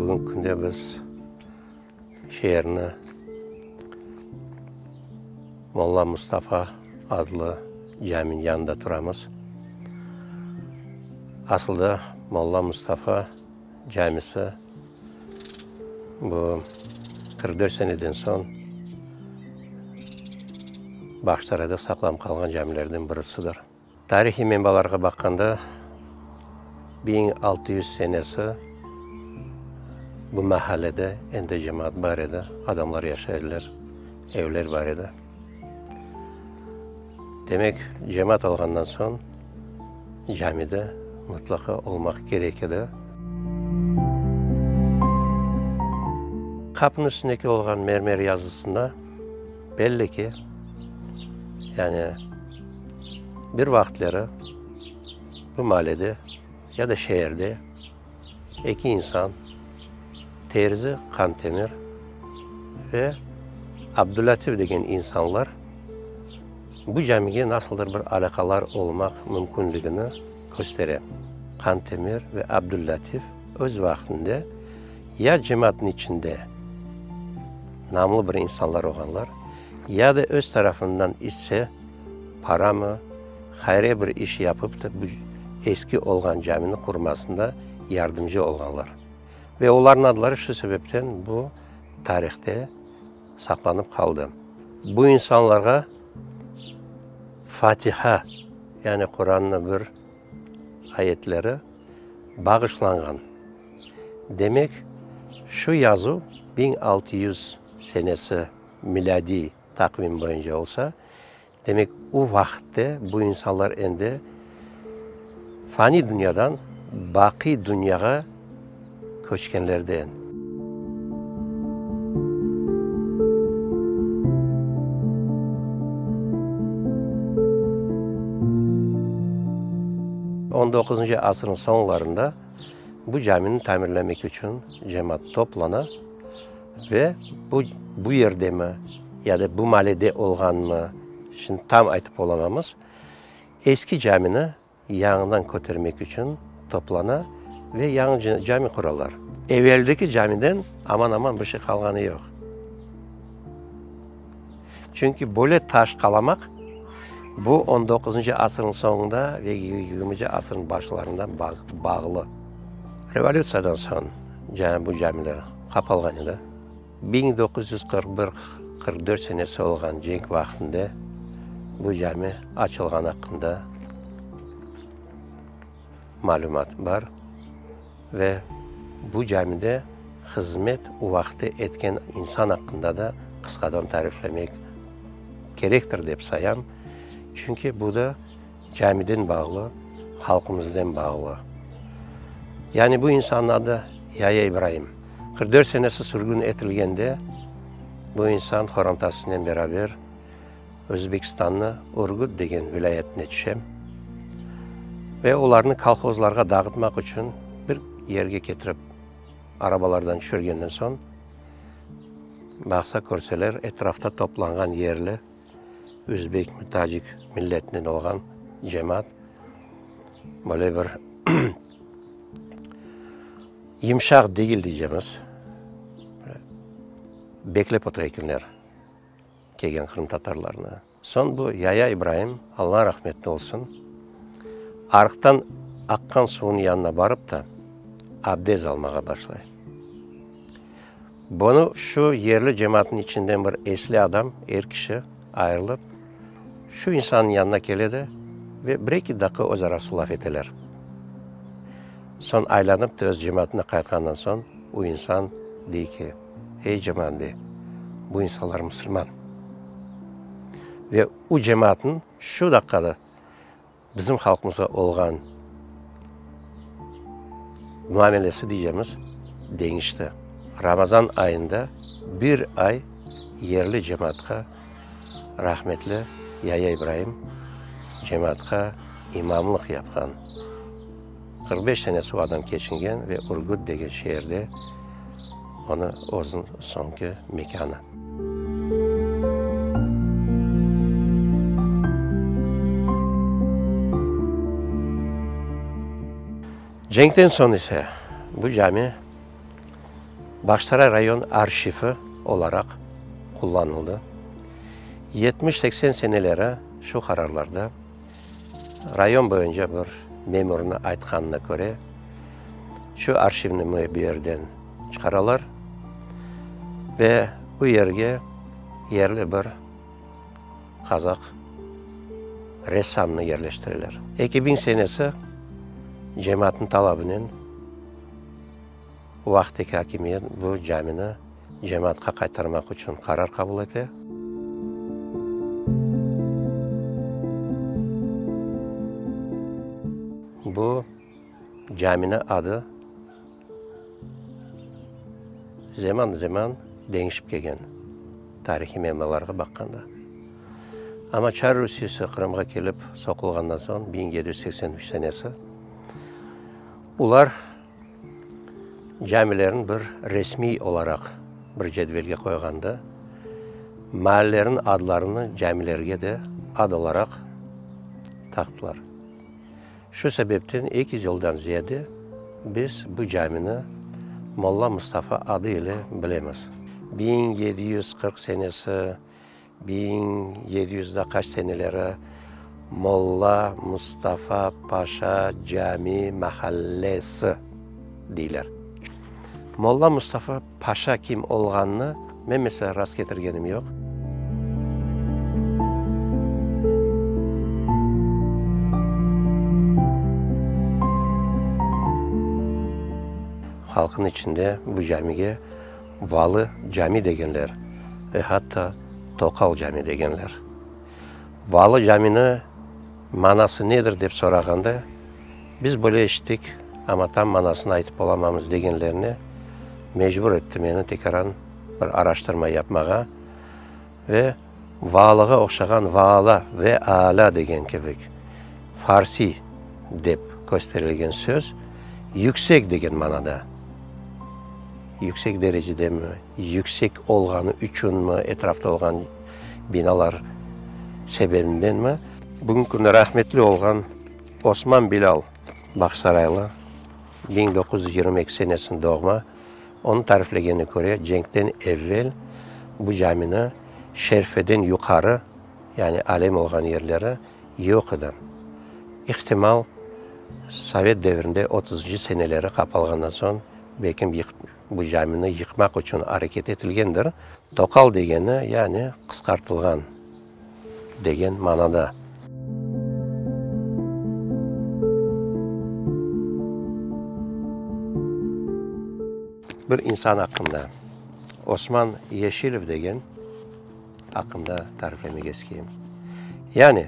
Bugünki künde biz şeerni Molla Mustafa adlı caminiñ yanında turamız. Asılda Molla Mustafa camisi bu 44 seneden soñ Bağçasarayda saqlanıp qalğan camilerden birisidir. Tarihiy menbalarğa baqqanda, 1600 senesi bu mahallede endi cemaat bar edi, adamlar yaşay ediler, evler bar edi. Demek, cemaat olğandan soñ cami de mıtlaqa olmaq kerek edi. Qapınıñ üstündeki olğan mermer yazısında belli ki, yani bir vaqıtları bu maalede ya da şeerde eki insan, Terzi Qantemir ve Abdulâtif degen insanlar bu camige nasıldır bir alâqalar olmaq mümkünligini köstere. Qantemir ve Abdulâtif öz vaqtında ya cemaatnıñ içinde namlı bir insanlar olğanlar, ya da öz tarafından isse paramı, hayriye bir iş yapıp da bu eski olğan camini qurmasında yardımcı olğanlar. Ve olarnıñ adları şu sebepten bu tarihte saqlanıp qaldı. Bu insanlarğa Fatiha, yani Qurannıñ bir ayetleri bağışlanğan. Demek, şu yazuv 1600 senesi milâdiy taqvim boyunca olsa, demek, o vaqıtte bu insanlar endi fani dünyadan baqiy dünyağa köçkenlerden. On doquzıncı asırnıñ soñlarında bu camini tamirlemek içün cemaat toplana ve bu bu yerdemi ya da bu maalede olğanmı, şimdi tam aytıp olamamız, eski camini yañıdan kötermek içün toplana ve yañı cami quralar. Eveldeki camiden aman-aman bir şey qalğanı yoq. Çünki böyle taş qalamaq bu on doquzıncı asırnıñ soñunda ve yigirminci asırnıñ başlarında bağlı. Revolütsiyadan soñ bu camiler qapalğan edi. 1941, 44 senesi olğan cenk vaqtında bu cami açılğanı aqqında malümat bar ve bu camide hızmet o vaqıtte etken insan aqqında da qısqadan tariflemek kerektir dep sayam, çünki bu da camiden bağlı, halqımızden bağlı. Yani bu insannıñ adı Yaya İbraim. 44 senesi sürgün etilgende bu insan qorantasınen beraber Özbekistannı Urgut degen vilâyetine tüşe ve olarnı kolhozlarğa dağıtmaq içün bir yerge ketirip arabalardan tüşürgenden soñ, baqsa körseler, etrafta toplanğan yerli özbekmi, tacik milletinden olğan cemaat böyle bir yımşaq degil deycemiz, beklep otura ekenler. Kelgen qırımtatarlarnı. Soñ bu Yaya İbraim, Alla rahmetli olsun, arıqtan aqqan suvnıñ yanına barıp da, abdez almağa başlay. Bunı şu yerli cemaatnıñ içinden bir esli adam, er kişi ayırılıp, şu insannıñ yanına kele de ve bir-eki daqqa öz arası laf eteler. Soñ aylanıp da öz cemaatına qaytqandan soñ, o insan dey ki, Ey cemaat, dey, bu insanlar musulman. Ve o cemaatnıñ şu daqqada bizim halqımızğa olğan muamelesi deycemiz, deñişti. Ramazan ayında bir ay yerli cemaatqa rahmetli Yaya İbraim cemaatqa imamlıq yapqan. 45 senesi o adam keçingen ve Urgut degen şeerde onı özüniñ soñki mekânı. Cenkten soñ ise bu cami. Bağçasaray rayon arşivi olaraq qullanıldı. Yetmiş-seksen seneleri şu qararlarda rayon boyunca bir memurnı aytqanına köre, şu arşivni bu yerden çıqaralar ve bu yerge yerli bir qazaq ressamnı yerleştireler. 2000 senesi cemaatnıñ talabınen o vaqıttaki akimiyet bu camini cemaatqa qaytarmaq içün qarar qabul ete. Bu caminiñ adı Zaman-zaman deñişip kelgen, tarihiy menbalarğa baqqanda. Amma çar Rusiyesi Qırımğa kelip soqulğandan soñ, 1783 senesi, olar camilerni bir resmiy olaraq bir cedvelge qoyğanda, maallerniñ adlarını camilerge de ad olaraq taqtılar. Şu sebepten 200 yıldan ziyade biz bu camini Molla Mustafa adı ile bilemiz. 1740 senesi, 1700 da qaç seneleri Molla Mustafa Paşa Cami mahallesi deyler. Molla Mustafa Paşa kim olğanını men, meselâ, rast ketirgenim yoq. Halqnıñ içinde bu camige Valı cami degenler ve hatta Toqal cami degenler. Valı camini manası nedir dep sorağanda, biz böyle eşittik, amma tam manasını aytıp olamamız degenlerine mecbur etti meni tekaran bir araştırma yapmağa ve valığa oqşağan vaala, ve alâ degen kibik farsiy dep kösterilgen söz yüksek degen manada, yüksek derecedemi, yüksek olğanı içünmi, etrafta olğan binalar sebebindenmi? Bugünki künde rahmetli olğan Osman Bilâl Bağçasaraylı, 1922 senesinde doğma, onıñ tariflegenine köre, cenkten evel bu camini şerfeden yuqarı, yani alem olğan yerleri yoq edi. İhtimal, sovet devrinde otuzıncı seneleri qapalğandan soñ, belkim bu camini yıqmaq içün areket etilgendir. Toqal degeni, yani qısqartılğan degen manada. Bir insan aqqında, Osman Yeşilov degen aqqında tariflemege isteyim. Yani,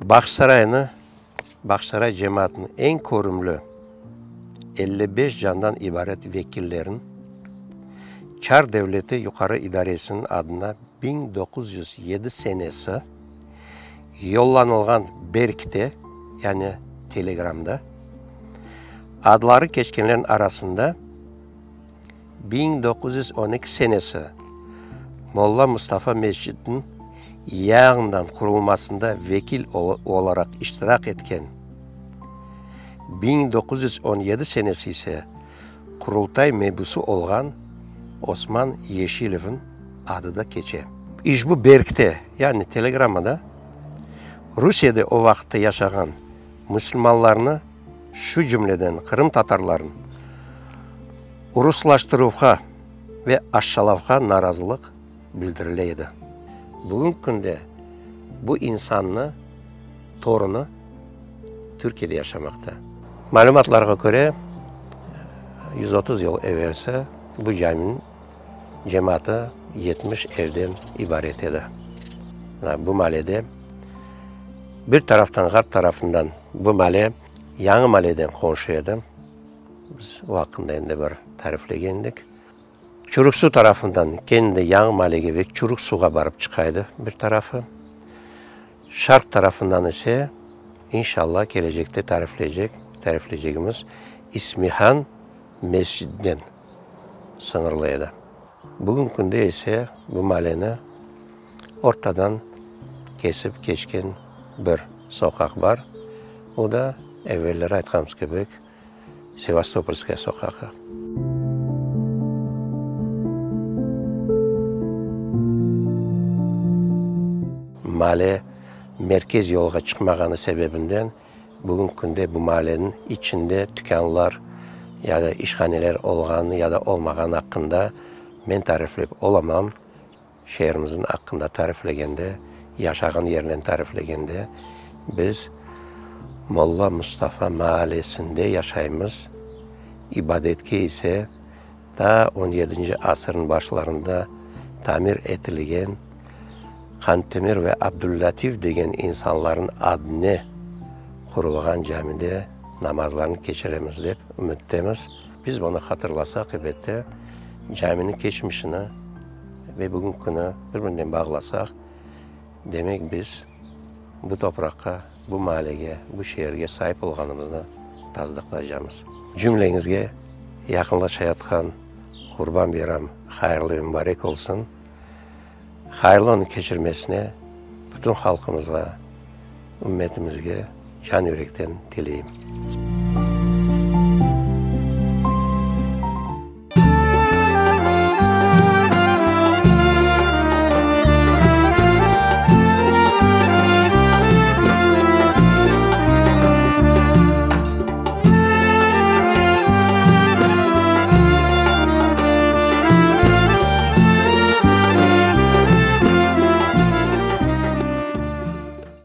Bağçasaraynı, Bağçasaray cemaatınıñ eñ körümli 55 candan ibaret vekillerin Çar devleti yuqarı idaresiniñ adına 1907 senesi yollanılğan berkte, yani telegramda, adları keçkenlerniñ arasında 1912 senesi Molla Mustafa mescidiniñ yañıdan qurulmasında vekil olaraq iştirak etken, 1917 senesi ise Qurultay mebusı olğan Osman Yeşilovnıñ adı da keçe. İşbu berkte, yani telegrammada, Rusiyede o vaqıtta yaşağan musulmanlarnı, şu cümleden qırımtatarlarnı, ruslaştıruvğa ve aşşalavğa narazılıq bildirile edi. Bugünki künde bu insannı torunı Türkiyede yaşamaqta. Malümatlarğa köre, 130 yıl evelsi bu caminiñ cemaatı 70 evden ibaret edi. Bu maalede bir taraftan, ğarp tarafından bu maale Yañı maaleden qonşu edi. Biz o aqqında endi bir tariflegen edik. Çürük-Su tarafından kendi Yañı maalege ve Çürük-Suğa barıp çıqa edi bir tarafı. Şarq tarafından ise, inşallah, kelecekte tarifleycek, tarifleycegimiz İsmihan mescidinen sıñırlı edi. Bugün künde ise bu maaleni ortadan kesip keçken bir soqaq bar, o da, evelleri aytqanımız kibi, Sevastopolskaya soqağı. Maale merkez yolğa çıqmağanı sebebinden bugünki künde bu maaleniñ içinde tükânlar ya da işhaneler olğanı ya da olmağanı aqqında men tariflep olamam. Şeerimizniñ aqqında tariflegende, yaşağan yerlerini tariflegende, biz Molla Mustafa maalesinde yaşaymız, ibadetke ise ta on yedinci asırnıñ başlarında tamir etilgen Qantemir ve Abdüllâtif degen insanlarnıñ adne qurulğan camide namazlarnı keçiremiz dep ümüttemiz. Biz bunı hatırlasaq, elbette, caminiñ keçmişini ve bugünki künü bir-birinen bağlasaq, demek biz bu topraqqa, bu maalege, bu şeerge saip olğanımıznı tasdıqlaycamız. Cümleñizge yaqınlaşayatqan Qurban bayram hayırlı ve mubarek olsun! Hayırlı onı keçirmesine bütün halqımızğa, ümmetimizge can-yürekten tileyim.